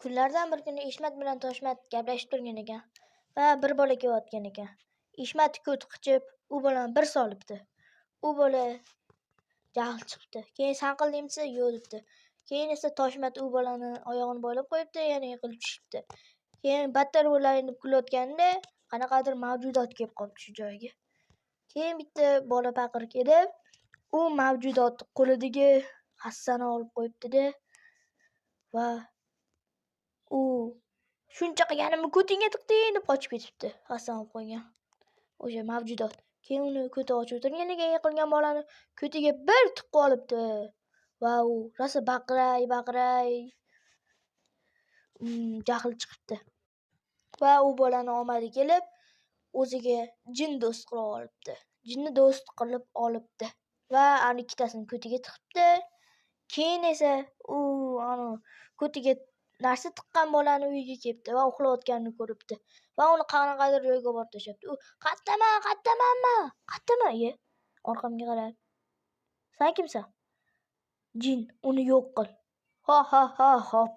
Kunlardan bir kuni Eshmat bilan Toshmat gaplashib turgan ekan va bir bola kelayotgan ekan. Eshmat ko't qichib, u bolani bir solibdi. U bola jahl chiqibdi. Keyin san qildingmi desa, yo'q debdi. Keyin esa Toshmat u bolani oyog'ini bog'lab qo'yibdi, yana yiqilib tushibdi. Keyin battar o'layin deb kulayotganda qanaqadir mavjudot kelib qolibdi shu joyga. Keyin bitta bola paqir kelib, u mavjudot qo'lidagi hassani olib qo'yibdi-da va u shuncha qilganimni ko'tingga tiqding deb qochib ketibdi. Hassani olib qo'ygan o'sha mavjudot. Keyin uni ko'ti ochib o'tirgan ekan yiqilgan bolani ko'tiga bir tiqib olibdi va u rosa baqiray-baqiray jahli chiqibdi. Va u bolani omadi kelib, o'ziga jin do'st qilib olibdi. Jinni do'st qilib olibdi va ani ikkitasini ko'tiga tiqibdi. Keyin esa u ani ko'tiga narsa tiqqan bolani uyiga kelibdi va uxlayotganini ko'ribdi va uni qanaqadir joyga borib tashlabdi. U "Qayerdaman, qayerdaman man? Qayerdaman?" Iye, orqamga qarab. "San kimsan?" "Jin, uni yo'q qil." "Ha ha ha, hop."